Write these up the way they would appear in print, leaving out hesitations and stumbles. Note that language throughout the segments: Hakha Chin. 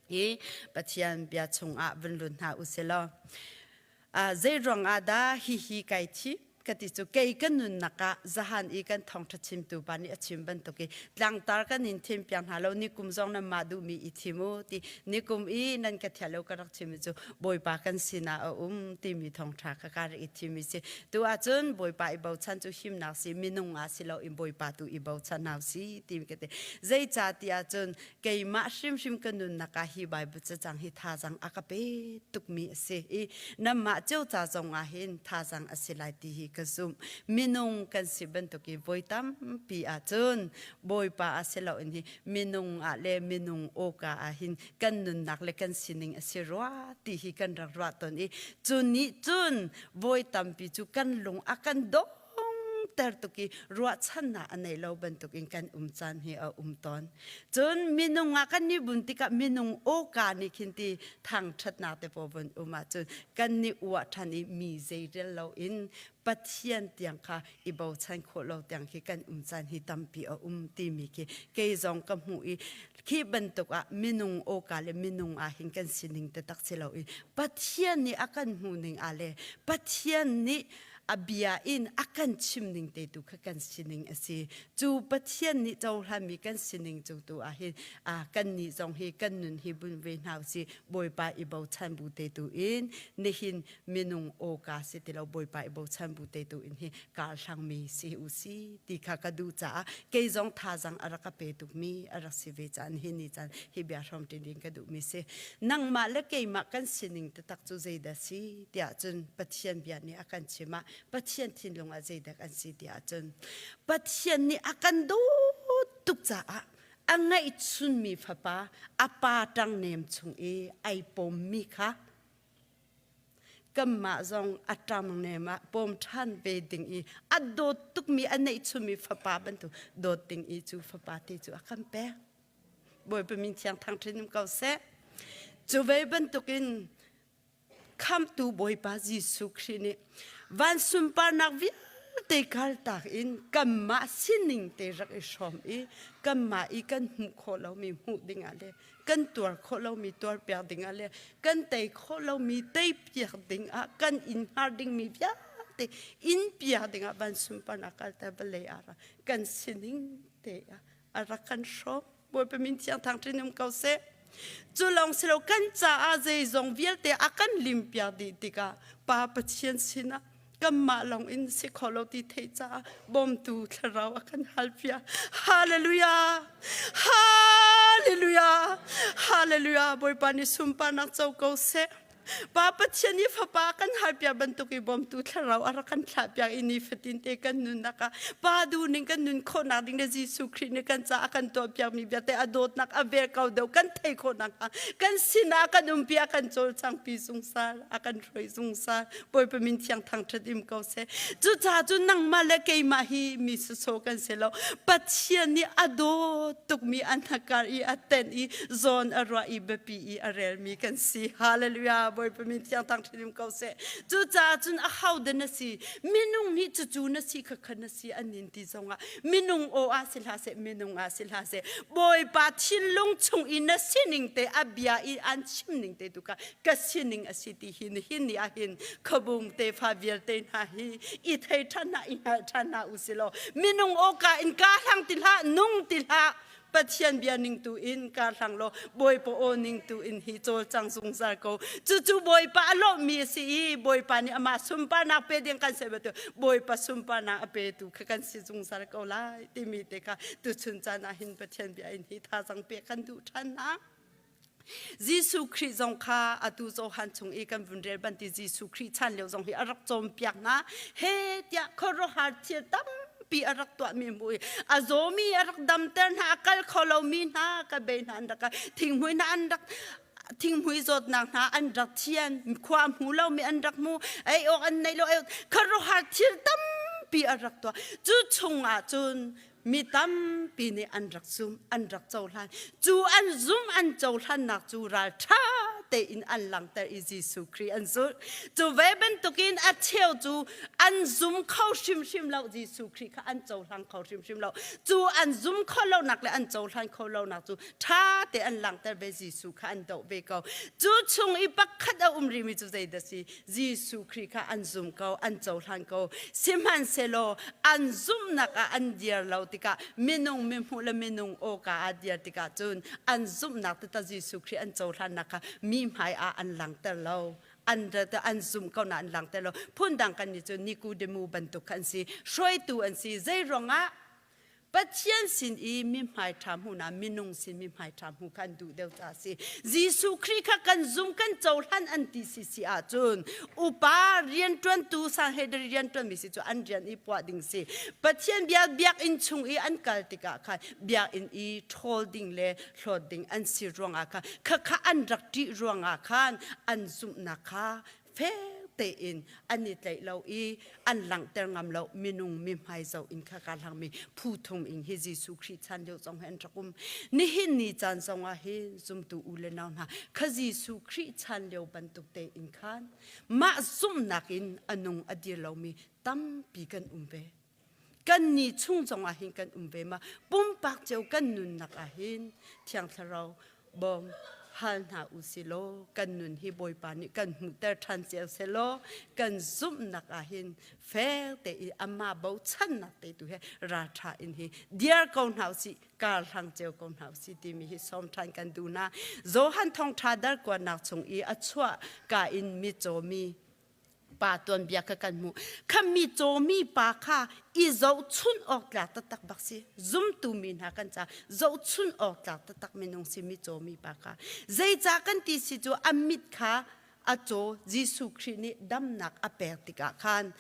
Hi Pathian bia chungah vun lut hna u silaw zei ruangah dah hihi kai thim ka ti cu kei ka nunnak ah zahan i kan thawngṭha chimtu pa nih a chim bantuk i tlangtar kan in thim piak hna lo nikum zong nan mah duhmi i thim u ti nikum i nan ka thial lo ka rak chim cu Bawipa kan sinah a um timi thawngṭha kha ka rak i thim i si tu ahcun Bawipa i bochan cu himnak si minung ah si lo in Bawipa tu i bochan hau si timi ka ti zeicah ti ahcun keimah hrimhrim ka nunnak ah hi Bible cacang hi thazang a ka pe tukmi a si i nanmah cio ca zong ah hin thazang a si lai ti hi ka zumh. Minung kan si bantuk i voi tampi ahcun Bawipa ah si loin hi minung ah le minung awka ah hin kan nunnak le kan sining a si rua ti hi kan rak ruah tawn i cu nih cun voi tampi cu kan lung a kan dong ter tuk i ruahchannak a nei lo bantukin kan um caan hi a um tawn. Cun minung ah kan ni bun tikah minung awka nih khin ti thangṭhatnak te pawl vun um ahcun kan ni uah ṭhan i mi zeirel loin Pathian tiang kha i bochan khawh lo tiang khi kan um caan hi tampi a um timi khi kei zong ka hmuh i khi bantuk ah minung awka le minung ah hin kan sining taktak si lo i Pathian nih a kan hmuh ning ah le Pathian nih a bia in a kan chim ning te tu kha kan sining a si cu Pathian nih cohlanmi kan sining cu tu ah hin kan nih zong hi kan nun hi bun ve hna si Bawipa i bochan bu te tu in nihin minung awka si ti lo Bawipa i bochan bu te tu in hi kar hlangmi si u si ti kha ka duh caah kei zong thazang a rak ka pe tukmi a rak si ve caan hi ni caan hi bia hrawm ṭin ding ka duhmi si nangmah le keimah kan sining taktak cu zeidah si tiah cun Pathian bia nih a kan chim ah Pathian thinlung ah zeidah kan si tiah cun Pathian nih a kan dawt tuk caah a ngeihchunmi fapa a pa ṭangnem chung i ai pommi kha kanmah zong a ṭangnem ah pawm ṭhan ve ding i a dawt tukmi a neihchunmi fapa bantuk dawt ding i cu fapa te cu a kan pek. Bawipa min thiang thangṭhin um ko seh. Cu ve bantukin khamtu Bawipa Jesuh Khrih nih van sunparnak vialte kaltak in kanmah sining te rak i hrawm i kanmah i kan hmuh khawh lomi hmuh dingah le kan tuar khawh lomi tuarpiak dingah le kan tei khawh lomi teipiak dingah kan in hngar dingmi vialte in piak dingah van sunparnak kalter vawlei ah kan sining te ah a rak kan hrawm Bawipa min thiang thangṭin um ko seh cu lawng si lo kan caah zeizong vialte a kan limpiak dih tikah Pa Pathian sinah kanmah lawng in si kho lo ti theih caah bawmtu thlarau a kan halpiak hallelujah hallelujah hallelujah Bawipa nih sunparnak co ko seh Pa Pathian i fapa kan halpiak bantuk i bawmtu thlarau a rak kan thlahpiak i nifatin te kan nunnak ah Pa duhning kan nun khawhnak ding le Jesuh Khrih nih kan caah a kan tuahpiakmi vialte a dawtnak a vel ko deuh kan theih khawhnak hnga kan sinah kan umpi a kan cawlcangpi zungzal a kan hruai zungzal Bawipa min thiang thangṭhat im ko seh cucaah cun nangmah le keimah hi mi sawsawh kan si lo Pathian nih a dawt tukmi a hnakar i a tenh i zawn a ruah i biapi i a relmi kan si. Hallelujah! Bawipa min thiang thangṭhat ko seh. Cucaah cun a ho dah na si? Minung nih cucu na si khakha na si an in ti zongah minung aw ah si hlah seh, minung ah si hlah seh. Bawipa thinlung chung i na sining te a bia i an chim ning te tu kha ka sining a si ti hi nihin ni ah hin khuabung tefa vialte hna hi i thei ṭhan hna i hngal ṭhan hna u si law minung awka in kaa hlang ti hlah nung ti hlah Pathian bia ning tu in kar hlang law Bawipa aw ning tu in hi cawlcang zungzal ko cucu Bawipa a lawmmi a si i Bawipa nih amah sunparnak pe ding kan si bantuk Bawipa sunparnak a petu kha kan si zungzal ko lai timi te kha tuchun caan ah hin Pathian bia in hi thazang pek kan duh ṭhan hna. Jesuh Khrih zong kha atu Johan chung i kan vun rel banti Jesuh Khrih chan lio zong hi a rak cawnpiak hna. He tiah khuaruahhar thil tampi a rak tuahmi hmu i a zawmi a rak damter hna, a kal kho lomi hna ka bei hna an rak thinghmui hna an rak thinghmui zawtnak hna an rak thian, khua hmu lomi an rak hmu, ei awk an nei lo, khuaruahhar thil tampi a rak tuah. Cu chungah cun mi tampi nih an rak zum an rak cohlan cu an zum an cohlannak cu ralṭha tein an langhter i Jesuh Khrih an zulh. Cu ve bantukin a cheu cu an zum kho hrimhrim lo Jesuh Khrih kha an cohlang kho hrimhrim lo. Cu an zum kho lonak le an cohlan kho lonak cu ṭha te an langhter ve Jesuh kha an doh ve ko. Cu chung i pakhat a um rihmi cu zeidah si? Jesuh Khrih kha an zum ko, an cohlan ko. Sihmanhsehlaw an zumhnak ah an dir lo tikah minung mihmuh le minung awka ah dir tikah cun an zumhnak taktak Jesuh Khrih an cohlannak kha mi hmai ah an langhter lo. An an zumh ko na an langhter lo. Phundang kan nih cu Nikodemu bantuk kha an si. Hruaitu an si. Zei ruangah Pathian sin i mihmai ṭha hmuhnak minung sin mihmai ṭha hmuh kha an duh deuh caah a si. Jesuh Khrih kha kan zum kan cohlan an ti si si ahcun upa rianṭuantu Sanhedrin rianṭuanmi si cu an rian i puah ding si. Pathian bia biakinn chung i an kal tikah khan biakinn i ṭhawl ding le hlawt ding an si ruangah khan khakha an rak ṭih ruangah khan an zumhnak kha fek tein an i tlaih lo i an langhter ngam lo minung mi hmai zoh in kha ka hlangmi phu thum in hi Jesuh Khrih chan lio zong hi an rak um nihin ni caan zong ah hin zumtu u le nau hna kha Jesuh Khrih chan lio bantuk tein khan mah zumhnak in a nung a dir lomi tampi kan um ve kan ni chung zong ah hin kan um ve ma pumpak cio kan nunnak ah hin thiang thlarau bawm hal hna u si law kan nun hi bawipa nih kan hmuhter ṭhan cio seh law kan zumhnak ah hin fel te i amah bochannak te tu he ralṭha in hi diar ko hna usih kar hlang cio ko hna usih timi hi sawm ṭhan kan duh hna Johan thawngṭha darkuannak chung i a chuah ka in mitcaw mi pa tuanbia kha kan hmuh kha mi cawmi pa kha i zohchun awk tlak taktak bak si zumtu mi hna kan ca zohchun awk tlak taktak minung si mi cawmi pa kha zeicah kan ti si cu a mit kha a caw Jesuh Khrih nih damnak a pek tikah khan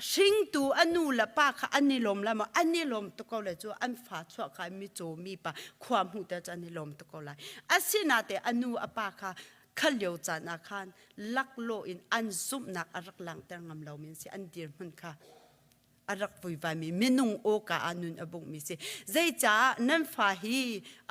hringtu a nu le pa kha an i lawm lai maw an i lawm tuk ko lai cu an fa chuah kha mi cawmi pa khua hmuh te cu an i lawm tuk ko lai asinate a nu a pa kha kha lio caan ah khan laklawh in an zumhnak a rak langhter ngam lomi an si an dirhmun kha a rak vuivaimi minung awka ah nun a bungmi si zeicaah nan fa hi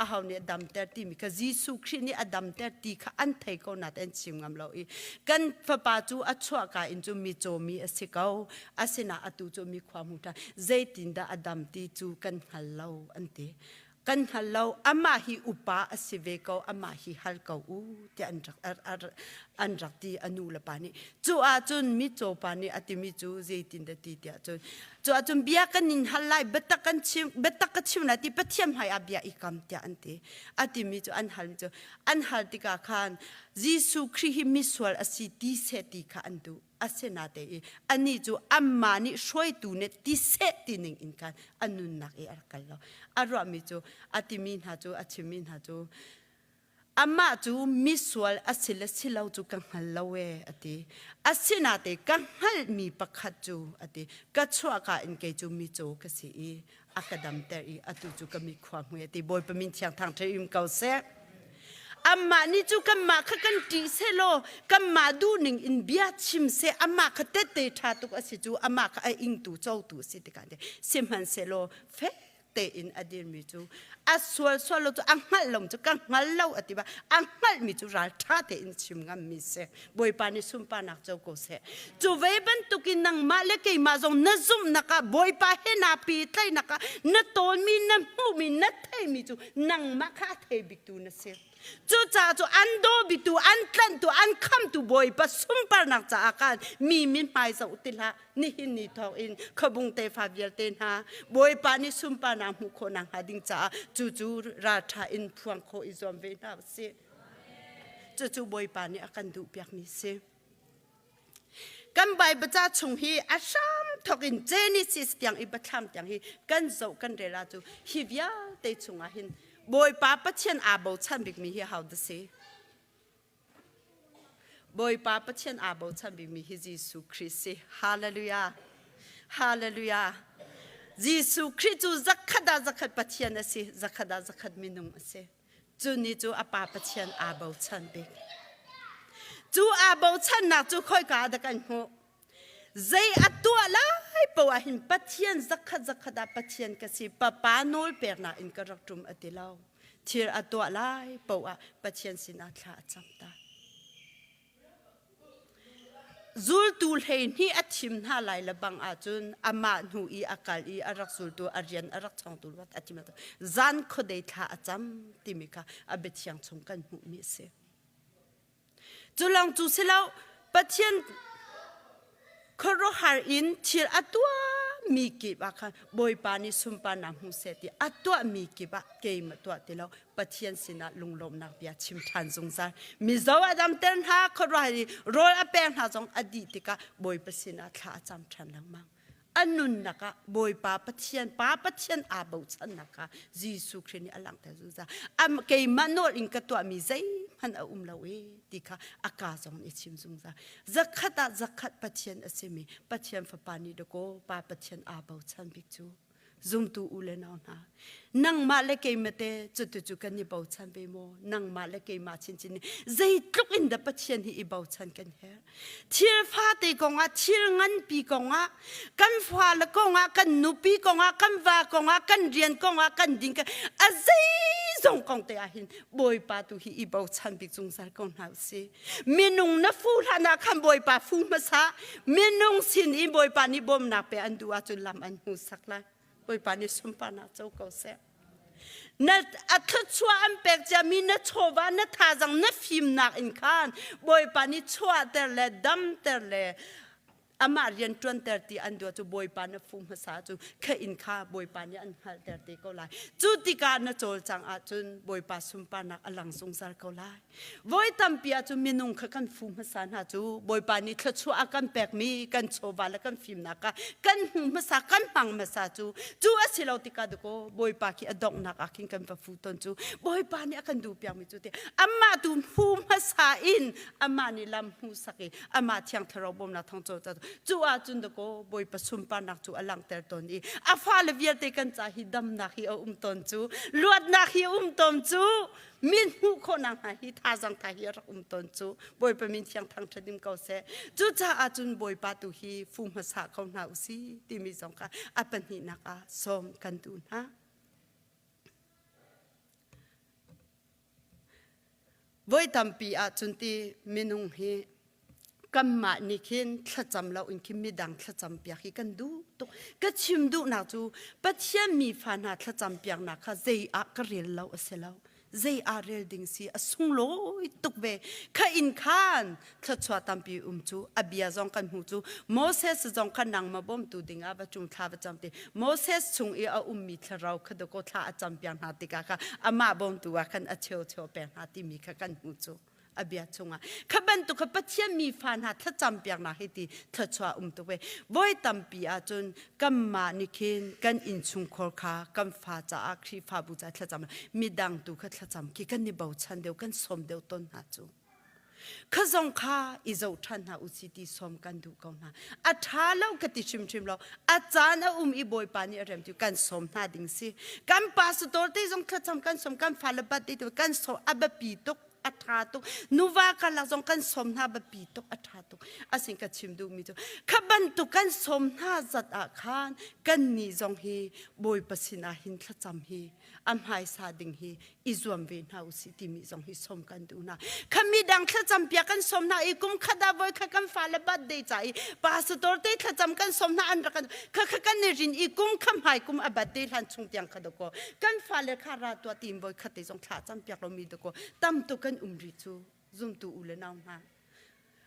aho nih a damter timi kha Jesuh Khrih nih a damter ti kha an thei ko na an chim ngam lo i kan fapa cu a chuahka in cu mi cawmi a si ko asinain atu cu mi khua hmu ṭhan zeitindah a dam ti cu kan hngal lo an ti Kan hngal lo, amah hi upa a si ve ko, amah hi hal ko u, tiah an rak, an rak ti a nu le pa nih. Cu ahcun mitcaw pa nih a timi cu zeitin dah ti tiah cun, cu ahcun bia kan in hal lai, biatak kan chim, biatak ka chim lai ti Pathian hmai ah bia i kam tiah an ti. A timi cu an halmi cu, an hal tikah khan Jesuh Khrih hi misual a si ti seh ti kha an duh. Asinatein anih cu anmah nih hruaitu nih ti seh ti ning in khan a nunnak i a rak kal lo. A ruahmi cu a timi hna cu a chimmi hna cu amah cu misual a si le si lo cu ka hngal lo ee a ti. Asinatein ka hngalhmi pakhat cu a ti. Ka chuahka in kei cu micaw ka si i a ka damter i atu cu ka mitkhua hmui a ti Bawipa min thiang thang ṭha ko seh amah nih cu kanmah kha kan ṭih selaw kanmah duhning in bia chim seh amah kha tette ṭha tuk a si cu amah kha a ingtu cotu a si tikah sihmanhsehlaw fek tein a dirmi cu a sual sual lo cu a hngalh lo cu ka hngal lo a ti ba a hngalhmi cu ral ṭha tein chim ngammi si Bawipa nih sunparnak co ko seh. Cu ve bantukin nangmah le keimah zong na zumhnak ah Bawipa he naa pehtlaihnak ah na tawnmi, na hmuhmi, na theimi cu nangmah kha a thei biktu na si. Cucaah cu an daw biktu, an tlanhtu, an khamtu Bawipa sunparnak caah khan mi mithmai zoh ti hlah. Nihin ni thawk in khuabung tefa vialte hna Bawipa nih sunparnak hmuh khawh nakhnga ding caah cucu ralṭha in phuang khawh i zuam ve hna usih. Cucu Bawipa nih a kan duhpiakmi si. Kan Bible ca chung hi a hram thawk in Genesis tiang i Biathlam tiang hi kan zoh kan rel ah cu hi vialte chungah hin Bawipa Pathian aa bochan bikmi hi ho dah si? Bawipa Pathian aa bochan bikmi hi Jesuh Khrih si. Hallelujah. Hallelujah. Jesuh Khrih cu zakhat ah zakhat Pathian a si, zakhat ah zakhat minung a si. Cu ni cu a pa Pathian aa bochan bik. Cu aa bochannak cu khoika ah dah kan hmuh? Zei a tuah lai poah hin Pathian zakhat zakhat ah Pathian ka si, papa nawl peknak in ka rak ṭum a ti lo. Thil a tuah lai poah Pathian sinah thla a cam ta. Zultu 12 a thim hna lai le bang ahcun amah hnu i a kal i a rak zultu a rian a rak chongtu a thim zan khuadei thla a cam timi kha a biathiang chung kan hmuhmi a si. Cu lawng cu si lo, Pathian khuaruahhar in thil a tuahmi kip ah khan Bawipa nih sunparnak hmu seh ti a tuahmi kip ah keimah tuah ti lo Pathian sinah lunglawmhnak bia chim ṭhan zungzal. Mizaw a damter hna, khuaruahhar i rawl a pek hna zong a dih tikah Bawipa sinah thla a cam ṭhan lengmang. A nunnak ah Bawipa Pathian Pa Pathian aa bochannak kha Jesuh Khrih nih a langhter zungzal. Am keimah nawl in ka tuahmi zeihmanh a um lo e ti kha a ka zong nih a chim zungzal. Zakhat ah zakhat Pathian a simi Pathian Fapa nih dakaw Pa Pathian aa bochan bik cu zumtu u le nau hna nangmah le keimah te cutu kan i bochan ve maw nangmah le keimah chinchin nih zeitluk in dah Pathian hi i bochan kan herh thil fate kongah thil nganpi kongah kan fale kongah kan nupi kongah kan va kongah kan rian kongah kan ding a zeizong kong te ah hin Bawipa tu hi i bochan bik zungzal ko hna usih Minung na fu hlan ah khan Bawipa fu hmasa. Minung sin i Bawipa nih bawmnak pe an duh ahcun lam an hmuhsak lai. Bawipa nih sunparnak co ko seh. Na a thluachuah an pek ciami na chawva na thazang na fimnak in khan Bawipa nih chuahter le damter le amah rian ṭuanter ti an duh cu Bawipa na fu hmasa cu kha inn kha Bawipa nih an hngalhter te ko lai. Cu tikah na cawlcang ahcun Bawipa sunparnak a lang zungzal ko lai. Voi tampi ahcun minung kha kan fu hmasa hna cu Bawipa nih thluachuah a kan pekmi kan chawva le kan fimnak kha kan hmu hmasa kan hmang hmasa cu cu a si lo tikah dakaw Bawipa khi a donghnak ah khin kan va fu tawn cu Bawipa nih a kan duh piakmi cu ti amah tu fu hmasa in amah nih lam hmuhsak i amah thiang thlarau bawmnak thawng caw cu ahcun dakaw Bawipa sunparnak cu a langhter tawn i a fale vialte kan ca hi damnak hi a um tawn cu luatnak hi a um tawn cu min hmuh khawhnak hna hi thazang tha hi a rak um tawn cu Bawipa min thiang thangṭhat dim ko seh cucaah cun Bawipa tu hi fu hmasa ko hna usi timi zong kha a pahnihnak ah sawm kan duh hna. Voi tampi ahcun ti minung hi kanmah nih khin thlacam lo in khin midang thlacam piak hi kan duh tuk. Ka chim duhnak cu Pathian mi fa hna thlacam piaknak kha zei ah ka rel lo a si lo. Zei ah rel ding si a sunglawi tuk ve. Kha in khan thluachuah tampi um cu a bia zong kan hmu cu Moses zong kha nangmah bawmtu dingah va cung thla va cam ti Moses chung i a ummi thlarau kha dakaw thla a cam piak hna tikah kha amah bawmtu ah khan a cheu cheu pek hna timi kha kan hmu cu a bia chungah kha bantuk kha Pathian mi fa hna thlacam piaknak hi ti thluachuah um tuk ve voi tampi ahcun kanmah nih khin kan innchungkhar kha kan fa caah Khrihfabu caah thlacam midang tu kha thlacam khi kan i bochan deuh kan sawm deuh tawn hna cu Kha zong kha i zoh ṭhan hna u si ti sawm kan duh ko hna. A ṭha lo ka ti hrimhrim lo. A caan a um i Bawipa nih a rem ti kan sawm hna ding si. Kan pastor te zong thlacam kan sawm, kan fale bat te kan sawm a biapi tuk a ṭha tuk. Nuva karlak zong kan sawm hna biapi tuk a ṭha tuk. Asin ka chim duhmi cu kha bantuk kan sawm hna zat ah khan kan nih zong hi Bawipa sinah hin thlacam hi a hmaisa ding hi i zuam ve hna usih timi zong hi sawm kan duh hna. Kha midang thlacam piak kan sawm hna i kum khat ah voi khat kan fale birthday ca i pastor te thlacam kan sawm hna an rak kan kha kha kan i rin i kum kha hmai kum a birthday hlan chung tiang kha dako kan fale kha ra tua tim voi khat te zong thla cam piak lomi dako tam tu kan um ri cu zumtu u le nau hna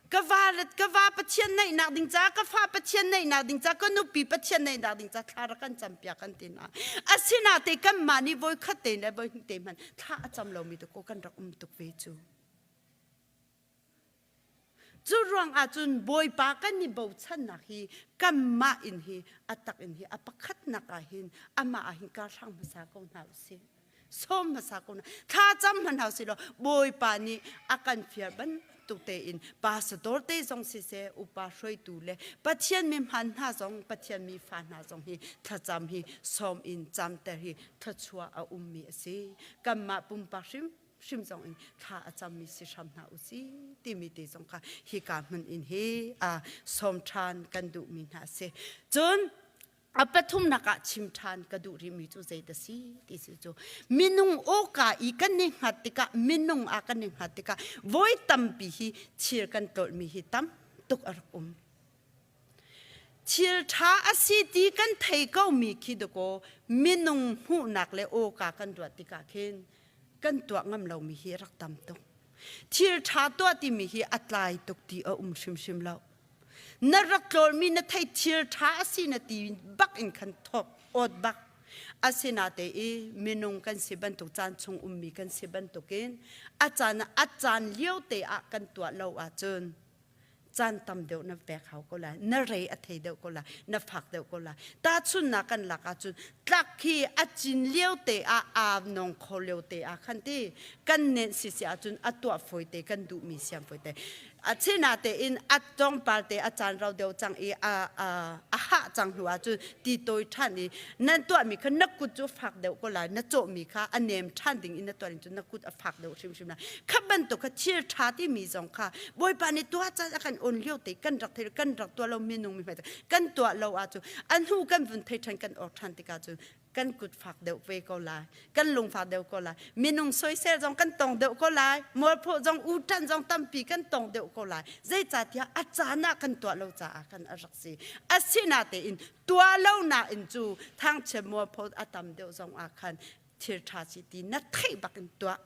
Ka va ka va Pathian neihnak ding ca ka fa Pathian neihnak ding ca ka nupi Pathian neihnak ding ca thla rak kan campiak kan ti hna. Asina te kanmah nih voi khat te le voi hnih te hmanh thla a cam lomi tu ko kan rak um tuk ve cu. Cu ruang ah cun Bawipa kan i bochannak hi kanmah in hi a tak in hi a pakhatnak ah hin amah ah hin kar hrang hmasa ko hna usih. Sawm hmasa ko na thla cam hmanh hau si law Bawipa nih a kan fial bantuk tein pastor te zong siseh upa hruaitu le Pathian mi hman hna zong Pathian mi fa hna zong hi thlacam hi sawm in camter hi thluachuah a ummi a si kanmah pumpak hrim hrim zong in thla a cammi si hram hna u si timi te zong kha hika hmun in hi a sawm ṭhan kan duhmi hna a si cun A pathumnak ah chim ṭhan ka duh rihmi cu zei dah si ti si cu minung awka i kan i hngat tikah minung ah kan i hngat tikah voi tampi hi thil kan tlolhmi hi tam. tuk a rak um. Thil ṭha a si ti kan thei komi khi dakaw minung hmuhnak le awka kan ruah tikah khin kan tuah ngam lomi hi a rak tam tuk. Thil ṭha tuah timi hi a tlai tuk ti a um hrimhrim lo. Na rak tlawlmi na thei thil ṭha a si na ti bak in khan thawk awt bak. Asinate i minung kan si bantuk caan chung ummi kan si bantukin a caan a caan lio te ah kan tuah lo ahcun caan tam deuh na pek hau ko lai na rei a thei deuh ko lai na fak deuh ko lai tahchunnak kan lak ahcun tlak khi a cin lio te ah aa nong kho lio te ah khan ti kan nen si si ahcun a tuah fawi te kan duhmi siam fawi te a china tein a tlawmpal te a caan rau deuh cang i a a a hah cang hnu ahcun ti tawi ṭhan i nan tuahmi kha na kut cu fak deuh ko lai na cawhmi kha a nem ṭhan ding in na tuah cun na kut a fak deuh hrimhrim lai kha bantuk kha thil ṭha timi zong kha Bawipa nih tuah caan a kan on lio te kan rak thei kan rak tuah lo minung mi hmai kan tuah lo ahcun a hnu kan vun thei ṭhan kan or ṭhan tikah cun kan kut fak deuh ve ko lai kan lung fak deuh ko lai minung soisel zong kan tong deuh ko lai mualpho zong uṭan zong tampi kan tong deuh ko lai zeicahtiah a caan ah kan tuah lo caah kan a rak si asinatein tuah lo nain cu thangchiat mualpho a tam deuh zong ah khan thil ṭha si ti na theih bak in tuah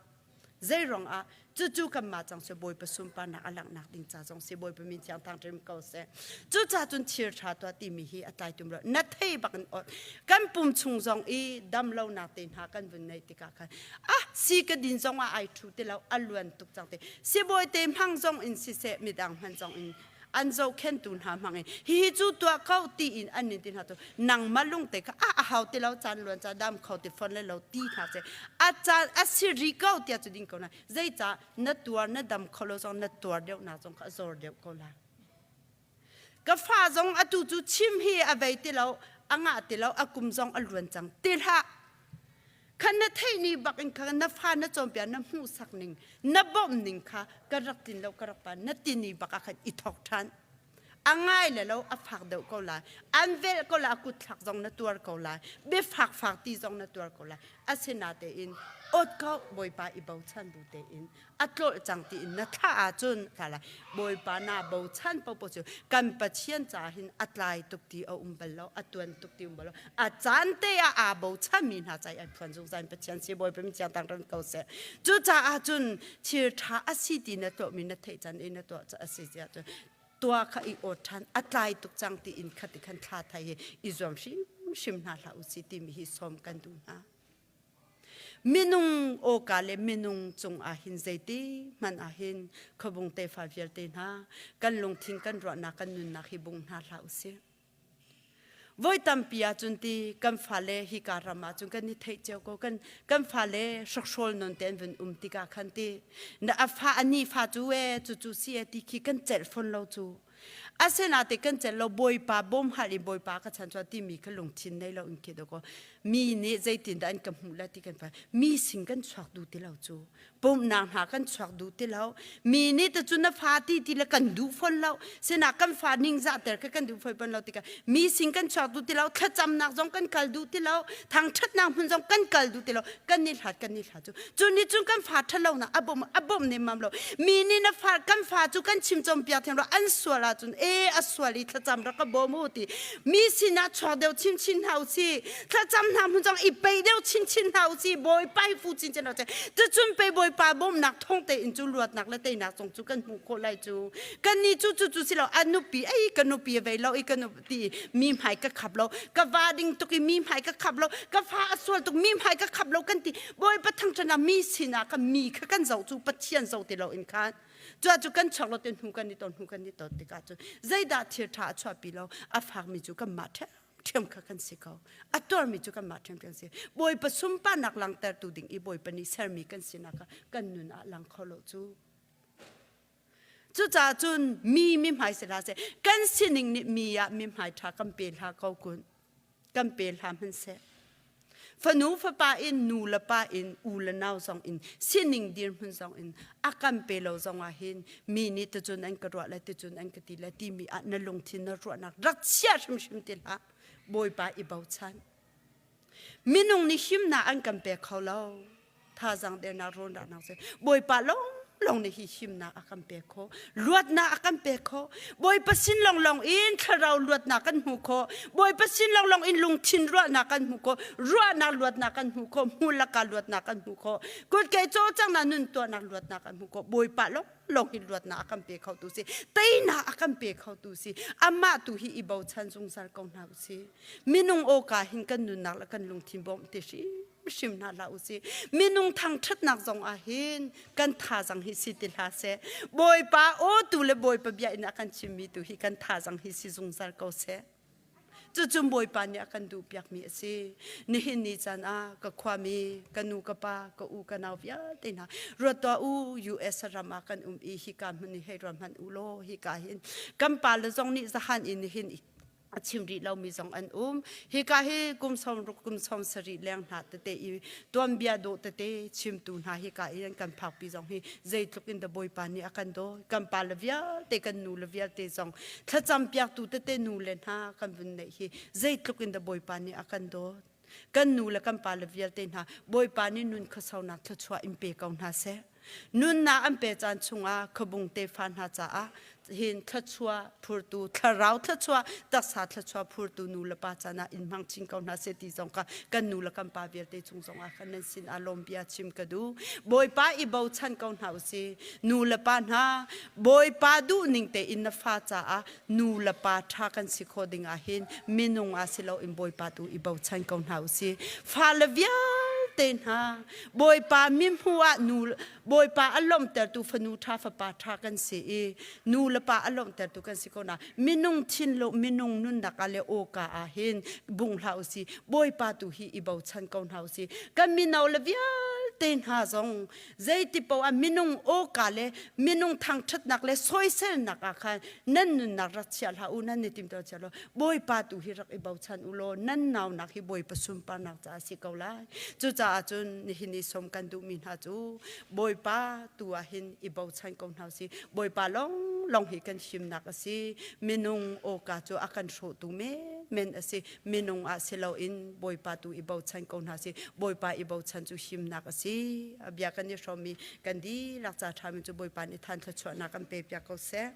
Zeiruang ah cucu kanmah cang si Bawipa sunparnak a langhnak ding ca zong si Bawipa min thiang thang ṭim ko seh. Cucaah cun thil ṭha tuah timi hi a tlai tum lo. Na thei bak in ot. Kan pum chung zong i dam lonak te hna kan vun neih tikah khan ah si ka din zong ah ai ṭhu ti lo a luan tuk cang te. Sibawi te hmang zong in siseh midang hman zong in an zohkhentu hna hmang in hihi cu tuah ko tiin an in ti hna tu nangmah lungte kha a a hau ti lo caan luan ca dam kho ti fon le lo ti hna se a caan a si ri ko tiah cu ding ko na zeicah na tuar na dam kho lo zong na tuar deuh na zong kha a zor deuh ko lai ka fa zong atu cu chim hi a vei ti lo a ngah ti lo a kum zong a luan cang ti hlah Khan na theih ni bak in kha na fa na cawnpiak na hmuhsak ning na bawmh ning kha ka rak tin lo ka rak pa na ti ni bak ah khan i thawk ṭhan. A ngai le lo a fak deuh ko lai. An velh ko lai a kut thlak zong na tuar ko lai. Biafak fak ti zong na tuar ko lai. Asinatein awt ko Bawipa i bochan bu tein a tlawlh cang tiin na thlah ahcun thlah lai bawipa na bochan popo cu kan pathian ca hin a tlai tuk ti a um bal lo a tuan tuk ti um bal lo a caan te ah aa bochan mi hna ca i an phuan zungzal pathian si bawipa min chiang tang ran ko seh cucaah cun thil ṭha a si ti na tuah mi na theih can i na tuah a si tiah cun tua kha i awt ṭhan a tlai tuk cang ti in khat i khan thla thai hi i zuam hrimhrim hna hlah u si timi hi sawm kan duh hna Minung awka le minung cung ahhin zeiti hmanh ahhin khuabung tefa vialte hna kan lungthin kan ruahnak kan nunnak hi bung hna hlah usih. Voi tampi ahcun ti kan fale hika ram ahcun kan i theih cio ko kan kan fale hrokhrawl non te an vun um tikah khan ti na a fa a ni fa cu e cu cu si e ti khi kan celh fawn lo cu Asinate kan celh lo Bawipa bawm hal i Bawipa ka chan chuah timi kha lungthin nei lo in khi dawkaw mi nih zeitindah an ka hmuh la ti kan fa mi sin kan chuak duh ti lo cu pumhnak hna kan chuak duh ti lo mi nih te cu na fa ti ti le kan duh fawn lo sinah kan fa ningzah ter kha kan duh fawn pon lo tikah mi sin kan chuak duh ti lo thlacamnak zong kan kal duh ti lo thangṭhatnak hmun zong kan kal duh ti lo kan i hlat kan i hlat cu cu nih cun kan fa ṭhatlonak a bawm a bawmh nemmam lo mi nih na fa kan fa cu kan chim cawnpiak thiam lo an sual ahcun e a sual i thlacam rak ka bawm u ti mi sinah chuak deuh chinchin hna u si thlacam hna hmun zong i pei deuh chinchin hna u si bawipa hi fu chinchin hna u si cucun pei bawipa bawmnak thawng tein cu luatnak le teinak zong cu kan hmuh khawh lai cu kan nih cu cu cu si lo a nupi ei ka nupi a vei lo i ka nupi ti mi hmai ka khap lo ka va ding tuk i mi hmai ka khap lo ka fa a sual tuk mi hmai ka khap lo kan ti bawipa thangṭhat ah mi sinah ka mi kha kan zoh cu pathian zoh ti lo in khan cuah cu kan chuak lo te hnu kan i ton hnu kan i ton tikah cun zeidah thil ṭha a chuahpi lo a fakmi cu kanmah ṭhiamṭhiam kha kan si ko a tuarmi cu kanmah ṭhiamṭhiam si bawipa sunparnak langhtertu ding i bawipa nih sermi kan sinak kha kan nun ah lang kho lo cu Cucaah cun mi mi hmai si hlah seh kan sining nih mi ah mi hmai ṭha kan pe hlah ko kun kan pe hlah hmanhseh fanu fapa in nu le pa in u le nau zong in sining dirhmun zong in a kan pe lo zong ah hin mi nih ticun an ka ruah le ticun an ka ti le timi ah na lungthin na ruahnak rak chia hrimhrim ti hlah Bawipa i bochan Minung nih himnak an kan pek kho lo. Thazang dernak rawnraknak cu Bawipa lawng Lawng nih hi himnak a kan pek khawh. Luatnak a kan pek khawh. Bawipa sin lawnglawng in thlarau luatnak kan hmu khawh. Bawipa sin lawnglawng in lungthin ruahnak kan hmu khawh. Ruahnak luatnak kan hmu khawh. Hmulaka luatnak kan hmu khawh. Kutke cawlcanghnak nun tuahnak luatnak kan hmu khawh. Bawipa lawng lawng hi luatnak a kan pe kho tu si. Teinak a kan pe kho tu si. Amah tu hi i bochan zungzal ko hna usih. Minung awka hin kan nunnak le kan lungthin bawmh te hrim hrim hna hlah usih. Minung thangṭhatnak zong ah hin kan thazang hi si ti hlah seh. Bawipa aw tu le Bawipa bia in a kan chimmi tu hi kan thazang hi si zungzal ko seh. Cucu Bawipa nih a kan duhpiakmi a si. Nihin ni caan ah ka khuami, ka nu ka pa, ka u ka nau vialte hna ruat tuah u US ram ah kan um i hika hmun hi hei ruat hmanh u law hika hin kan pa le zong nih zahan in nihin a chim rih lomi zong an um. Hika hi kum 60 kum 70 leng hna tete i tuanbia dawh tete chimtu hna hika i an kan phakpi zong hi zeitluk in da Bawipa nih a kan daw. Kan pa le vialte kan nu le vialte zong thlacam piaktu tete nu le hna kan vun neih hi zeitluk in da Bawipa nih a kan dawt. Kan nu le kan pa le vialte hna Bawipa nih nun khuasaunak thluachuah in pe ko hna seh. Nunnak an pe caan chungah khuabung tefa hna caah hin thluachuah phurtu thlarau thluachuah taksa thluachuah phurtu nu le pa caan ah in hmang chin ko hna seh ti zong kha kan nu le kan pa vialte cung zong ah khan nan sin ah lawm bia chim ka duh. Bawipa i bochan ko hna usih. Nu le pa hna Bawipa duh ning tein na fa caah nu le pa ṭha kan si khawh ding ah hin minung ah si loin Bawipa tu i bochan ko hna usih. Fale vialte hna Bawipa mihmuh ah nu Bawipa a lawmhtertu fanu ṭha fapa ṭha kan si i nu le pa a lawmhtertu kan si ko na minung thinlung minung nunnak ah le awka ah hin bung hlah usih Bawipa tu hi i bochan ko hna usih kan mino le vialte hna zong zeiti paoh ah minung awka le minung thangṭhatnak le soiselnak ah khan nan nunnak rak chia hlah u nan i timtuah chia lo Bawipa tu hi rak i bochan u law nan naunak hi Bawipa sunparnak caah si ko lai Cucaah cun nihin i sawm kan duhmi hna cu Bawipa tu ah hin i bochan ko hna usih. Bawipa lawnglawng hi kan himnak a si. Minung awka cu a kan hrawhtu menmen a si. Minung ah si loin Bawipa tu i bochan ko hna sih. Bawipa i bochan cu himnak a si. A bia kan i hrawmmi kan dihlak ca ṭhami cu Bawipa nih than thluachuahnak kan pe piak ko seh.